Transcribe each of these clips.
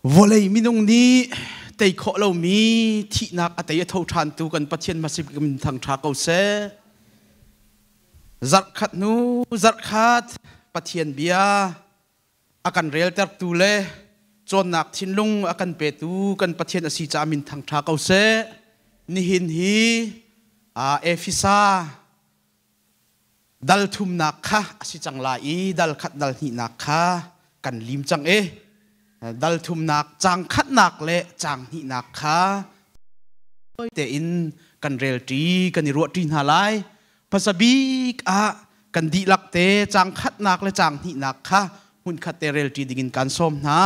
Vawlei minung nih tei khawh lomi thihnak a tei a tho ṭhantu kan Pathian hmasik min thangṭha ko seh. Zarhkhat hnu zarhkhat Pathian bia a kan reltertu le cawnnak thinlung a kan petu kan Pathian a si caah min thangṭha ko seh. Nihin hi Efesa dal thumnak kha a si cang lai i dal khat dal hnihnak kha kan lim cang i dal thumnak caang khatnak le caang hnihnak kha tein kan relṭi kan i ruahṭi hna lai. Hmasa bik ah kan dihlak te caang khatnak le caang hnihnak kha hmunkhat te relṭi dingin kan sawm hna.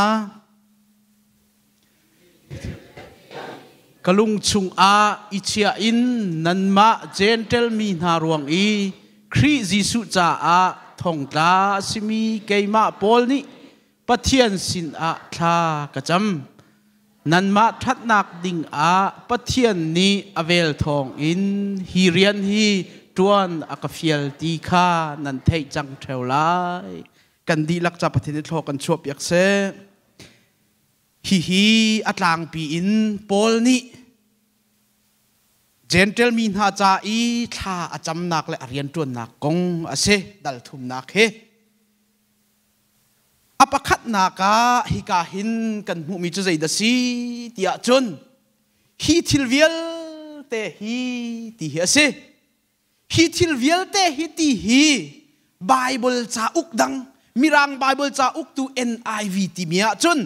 Ka lung chungah i chiah in nanmah Jentail mi hna ruang i Khrih Jesuh caah thongtla a simi keimah Paul nih Pathian sinah thla ka cam. Nanmah ṭhatnak dingah Pathian nih a vel thawngin hi rian hi ṭuan a ka fial ti kha nan theih cang ṭheo lai. Kan dihlak ca Pathian nih thlaw kan chuahpiak seh. Hihi a tlangpi in Paul nih Jentail mi hna ca i thla a camnak le a rianṭuannak kong a si, dal thumnak hi. A pakhatnak ah hika hin kan hmuhmi cu zeidah si tiah cun hi thil vialte hi ti hi a si. Hi thil vialte hi ti hi Bible cauk dang Mirang Bible cauk tu NIV timi ahcun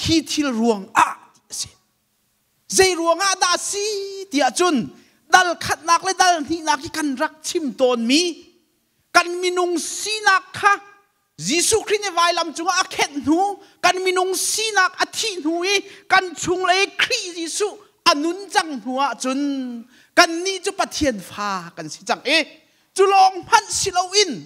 hi thil ruang ah ti a si. Zei ruang ah dah si ti ahcun dal khatnak le dal hnihnak hi kan rak chim tawnmi kan minung sinak kha Jesuh Khrih nih vailam cungah a khenh hnu kan minung sinak a thih hnu i kan chunglei Khrih Jesuh a nun cang hnu ahcun kannih cu Pathian fa kan si cang i cu lawng hmanh si loin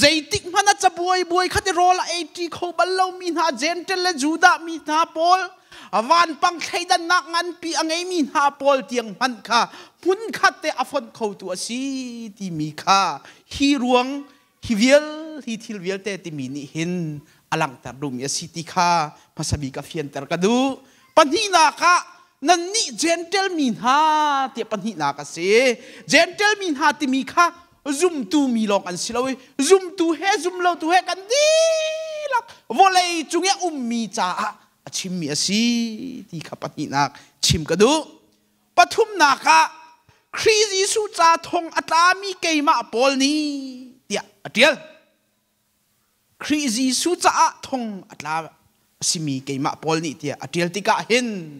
zeitik hmanh a cabuai buai khat i rawl a ei ṭi kho bal lomi hna Gentle le Judah mi hna pawl vanpang thleidannak nganpi a ngeimi hna pawl tiang hmanh kha hmunkhat te a fonh khotu a si timi kha hi ruang hi vial hi thil vialte timi nih hin a langhter duhmi a si ti kha hmasa bik a fianter ka duh. Pahnihnak ah nannih Gentle mi hna tiah pahnihnak a si. Gentle mi hna timi kha zumtu mi lawng an si lo i zumtu he zumlotu he kan dihlak vawlei cung i a ummi caah a chimmi a si ti kha pahnihnak chim ka duh. Pathumnak ah Khrih Jesuh ca thong a tlami keimah Paul nih tiah a ṭial. Khrih Jesuh caah thong a tla a simi keimah Paul nih tiah a ṭial tikah hin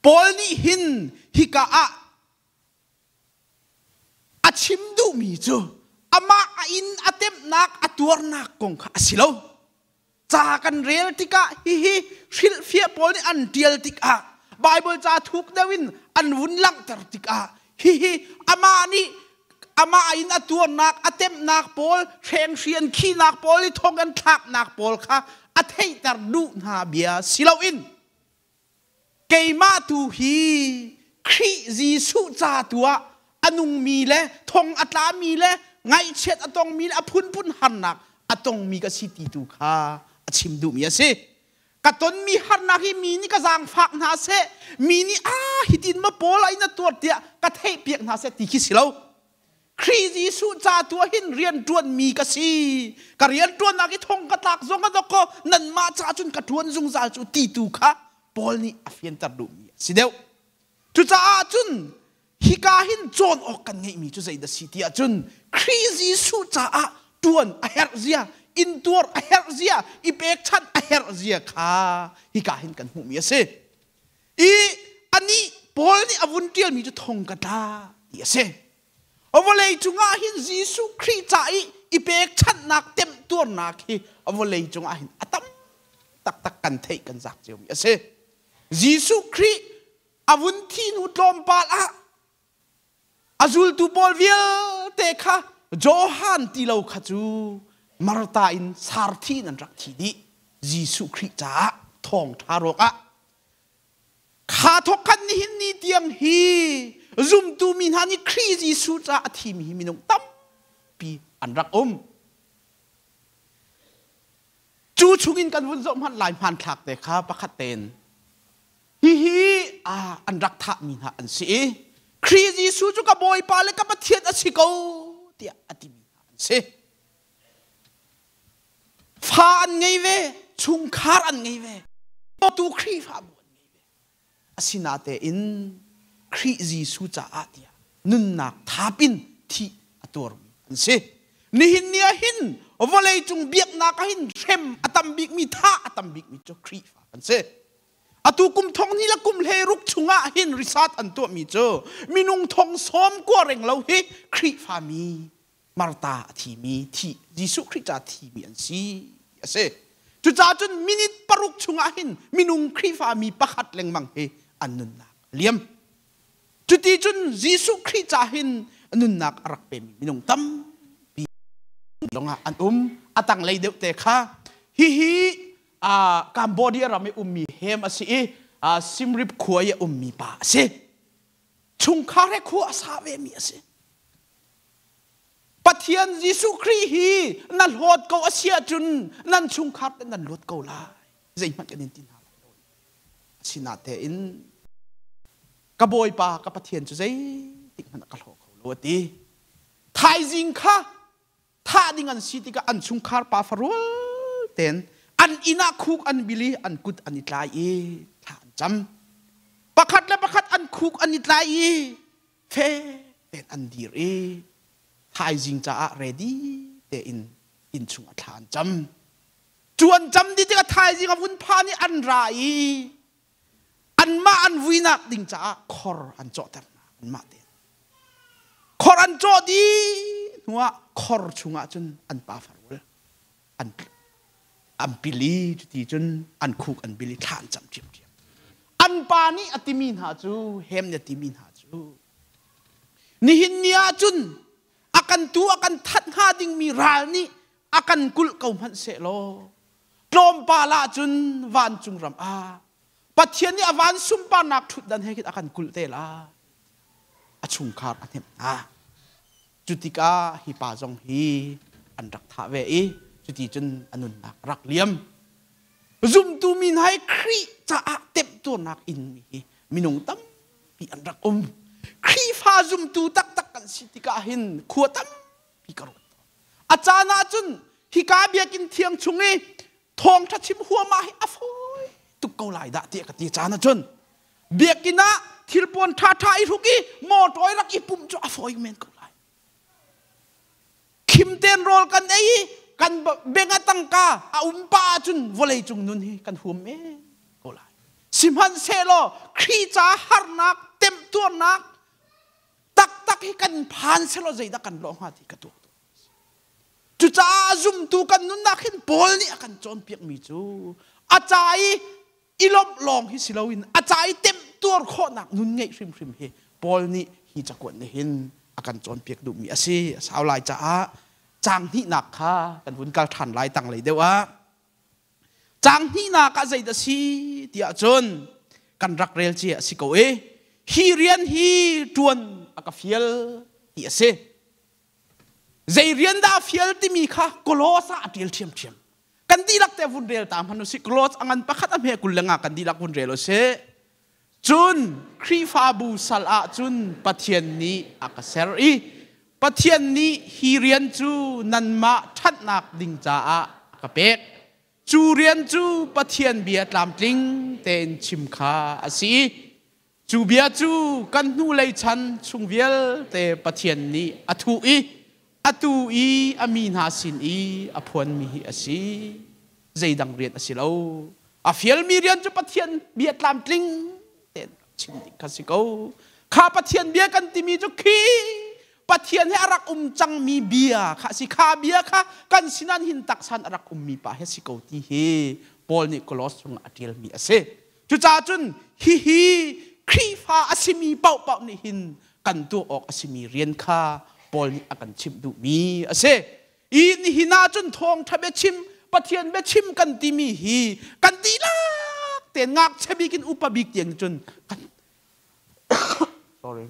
Paul nih hin hika ah a chim duhmi cu amah a inn a temhnak a tuarnak kong kha a si lo. Ca kan rel tikah hihi hrilhfiah pawl nih an ṭial tikah Baibal ca thuk deuh in an vun langhter tikah hihi amah nih amah in a tuarnak a temhnak pawl hrenghri an khihnak pawl i thong an thlaknak pawl kha a theihter duh hna bia si loin keimah tu hi Khrih Jesuh ca tu ah a nungmi le thong a tlami le ngaihchiat a tongmi le a phunphun harnak a tongmi ka si ti tu kha a chim duhmi a si. Ka tonmi harnak hi mi nih ka zaangfak hna seh, mi nih ah hitin ma pawl ah in a tuar tiah ka theihpiak hna seh ti khi si lo. Khrih Jesuh ca tu ah hin rian ṭuanmi ka si. Ka rian ṭuannak i thong ka tlak zong a dok kaw nanmah caah cun ka ṭuan zungzal cu ti tu kha Paul nih a fianter duhmi a si deuh. Cucaah cun hika hin cawn awk kan ngeihmi cu zeidah si ti ahcun Khrih Jesuh caah ṭuan a herh zia, intuar a herh zia, i pekchanh a herh zia kha hika hin kan hmuhmi a si. I anih Paul nih a vun ṭialmi cu thong ka tla ti a si. Vawlei cungah hin Jesuh Khrih ca i i pekchanhnak temtuarnak hi vawlei cungah hin a tam taktak kan theih kan zak ciomi a si. Jesuh Khrih a vun thi hnu tlawmpal ah a zultu pawl vialte kha Johan ti lo kha cu Martha in sarthi in an rak thi dih. Jesuh Khrih caah thawngṭha ruangah Kha thawk khan nihin ni tiang hi zumtu mi hna nih Khrih Jesuh caah a thimi hi minung tampi an rak um. Cu chungin kan vun zoh hmanh lai hmanthlak te kha pakhat tein. Hihi an rak thahmi hna an si i Khrih Jesuh cu ka Bawipa le ka Pathian a si ko tiah a timi hna an si. Fa an ngei ve, chungkhar an ngei ve, tu Khrihfabu an ngei ve. Asinatein Khrih Jesuh caah tiah nunnak thap in thih a tuarmi an si. Nihin ni ah hin vawleicung biaknak ah hin hrem a tam bikmi, thah a tam bikmi cu Khrihfa kan si. Atu kum thong hnih le kum 16 chungah hin research an tuahmi cu minung thong sawm kua reng lo hi Khrihfami Martha a thimi thi Jesuh Khrih ca thimi an si a si. Cucaah cun minute 6 chungah hin minung Khrihfami pakhat lengmang hi an nunnak a liam. Cuti cun Jesuh Khrih ca hin nunnak a rak pemi minung tampi lawngah an um. A tanglei deuh te kha hihi Cambodia ram i ummi hem a si i Simrip khua i a ummi pa a si. Chungkhar he khua a sa vemi a si. Pathian Jesuh Khrih hi na hlawt ko a si ahcun nan chungkhar te nan luat ko lai. Zeihmanh kan in ti hna lai lo. Asinatein ka Bawipa ka Pathian cu zeitik hmanh ah ka hlaw kho lo a ti. Thaizing kha thah ding an si tikah an chungkhar pa farual ten an inn ah khuk an bil i an kut an i tlai i thla an cam. Pakhat le pakhat an khuk an i tlai i fe tein an dir i thaizing caah ready tein inn chung a thla an cam. Cu an cam dih tikah thaizing a vun phan i an ra i anmah an vuinak ding caah khor an cawhter hna anmah tein. Khor an cawh dih hnuah khor chungah cun an pa farul an an pil i cuti cun an khuk an bil i thla an cam ṭhiamṭhiam. An pa nih a timi hna cu hem nih a timi hna cu nihin ni ah cun a kan tu a kan that hnga dingmi ral nih a kan kulh ko hmanh sehlaw tlawmpal ah cun vancung ram ah Pathian nih a van sunparnak ṭhutdan he khin a kan kulh te lai. A chungkhar a hnemh hna. Cu tikah hi pa zong hi an rak thah ve i cuti cun a nunnak a rak liam. Zumtu mi hna hi Khrih caah temhtuarnak in mi hi minung tampi an rak um. Khrihfa zumtu taktak kan si tikah hin khua tampi ka ruat tawn. A caan ah cun hika biakinn thiang chung i thawngṭha chim huahmah hi a fawi tuk ko lai dah tiah ka ti caan ahcun biakinn ah thilpuan ṭhaṭha i hruk i mawṭaw i rak i pumh cu a fawi men ko lai. Khim tein rawl kan ei i kan beng a tangka a um pah ahcun vawleicung nun hi kan huam men ko lai. Sihmanhsehlaw Khrih ca harnak, temtuarnak taktak hi kan phan selaw zeidah kan lawh hnga ti ka tuak. Cucaah zumtu kan nunnak hin Paul nih a kan cawnpiakmi cu a ca i i lawmh lawng hi si loin a ca i temtuar khawhnak nun ngeih hrimhrim hi Paul nih hi cakuat nih hin a kan cawnpiak duhmi a si. A sau lai caah caang hnihnak kha kan vun kal ṭhan lai tanglei deuh ah. Caang hnihnak ah zeidah si tiah cun kan rak rel cia a si ko i hi rian hi ṭuan a ka fial ti a si. Zei rian dah a fial timi kha Kolos ah a ṭial ṭhiamṭhiam. Kan dihlak te vun rel ta hmanh usih. Kolos a ngan pakhat a hme 22 kan dihlak vun rel usih. Cun Khrihfabu sal ah cun Pathian nih a ka ser i Pathian nih hi rian cu nanmah ṭhatnak ding caah a ka pek. Cu rian cu Pathian bia tlamtling tein chim kha a si i Cu bia cu kan hnulei chan chung vialte Pathian nih a thuh i atu i a mi hna sin i a phuanmi hi a si. Zeidang rian a si lo. A fialmi rian cu Pathian bia tlamtling tein chim ding kha si ko. Kha Pathian bia kan timi cu khi Pathian he a rak um cangmi bia kha a si. Kha bia kha kan sinan hin taksan a rak ummi pa he si ko ti hi Paul nih Kolos chungah a ṭialmi a si. Cucaah cun hihi Khrihfa a simi paohpaoh nih hin kan tuah awk a simi rian kha Paul nih a kan chimh duhmi a si. I nihin ah cun thawngṭha biachim, Pathian biachim kan timi hi kan dihlak tein ngakchia bik in upa bik tiang cun kan sorry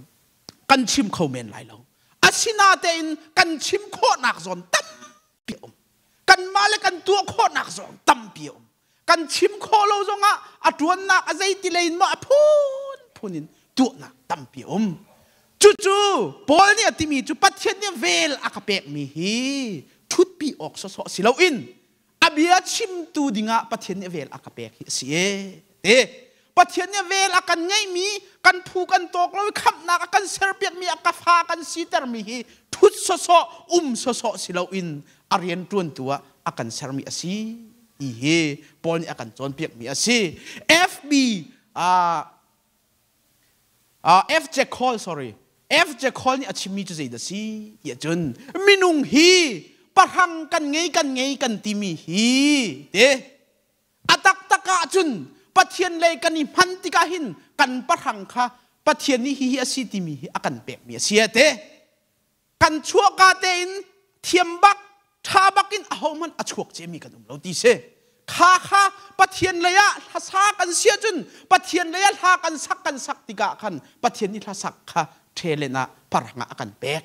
kan chim kho men lai lo. Asinatein kan chim khawhnak zawn tampi a um. Kanmah le kan tuah khawhnak zawn tampi a um. Kan chim khawh lo zongah a ṭuannak a zeiti lei in maw a phunphun in tuahnak tampi a um. Cucu Paul nih a timi cu Pathian nih vel a ka pekmi hi ṭhutpi awk sawsawh si loin a bia chimtu dingah Pathian nih vel a ka pek hi a si e. Te Pathian nih vel a kan ngeihmi kan phu kan tawk lo i khamhnak a kan serpiakmi a ka fa kan sitermi hi ṭhut sawsawh um sawsawh si loin a rian ṭuantu ah a kan sermi a si ti hi Paul nih a kan cawnpiakmi a si. FB F. Jack Hall sorry F. Jack Hall nih a chimmi cu zeidah si ti ahcun minung hi pahrang kan ngei kan ngei kan timi hi te a taktak ahcun Pathian lei kan i hman tikah hin kan pahrang kha Pathian nih hihi a si timi hi a kan pekmi a si te. Kan chuahka tein thiam bak ṭha bak in ahohmanh a chuak ciami kan um lo ti si. Kha kha Pathian lei ah hlasa kan si ahcun Pathian lei ah hla kan sak kan sak tikah khan Pathian nih hlasak kha ṭhelen ah parang ah a kan pek.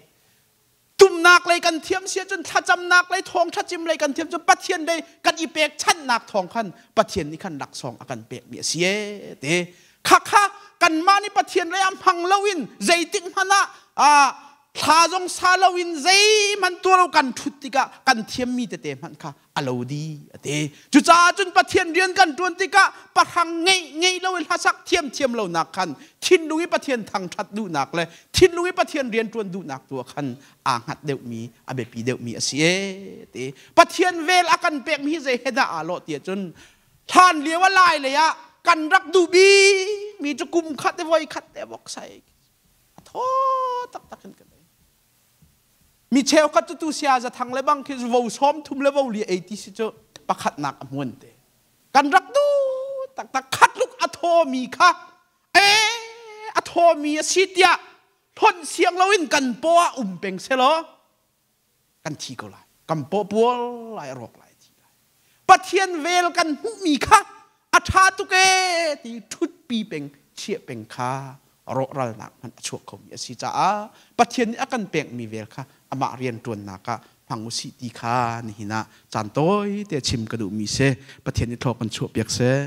Tumnak lei kan thiam si ahcun thlacamnak lei thawngṭha chim lei kan thiam cun Pathian lei kan i pekchanhnak thawng khan Pathian nih khan laksawng a kan pekmi a si ee te. Kha kha kanmah nih Pathian lei ah hmang loin zeitik hmanh ah thla zong sa loin zeihmanh tuah lo kan ṭhut tikah kan thiammi tete hmanh kha a lo di a ti. Cucaah cun Pathian rian kan ṭuan tikah pahrang ngeih ngeih lo i hlasak thiamthiam lonak khan thinlung i Pathian thangṭhat duhnak le thinlung i Pathian rian ṭuan duhnak tu ah khan aa hngat deuhmi a biapi deuhmi a si ee ti. Pathian vel a kan pekmi hi zei he dah aa lawh ti ahcun hlan lio a lai lei ah kan rak duh bikmi cu kum khat te voi khat te vok sai a thaw taktak in kan ei. Mi cheukhat cu tu sia zathang le bang khi vo sawm thum le vo li ei ti si cu pakhatnak a hmuan te. Kan rak du taktak khat luk a thawmi kha e a thawmi a si tiah hlonh siang loin kan paw ah um peng selaw kan thi ko lai. Kan paw pual lai a rawk lai thi lai. Pathian vel kan hmuhmi kha a ṭha tuk ee ti ṭhutpi peng chiah peng kha rawhralnak hmanh a chuak khomi a si caah Pathian nih a kan pekmi vel kha amah rianṭuannak ah hmang usih ti kha nihin ah caan tawi te chim ka duhmi si. Pathian nih thlaw kan chuahpiak seh.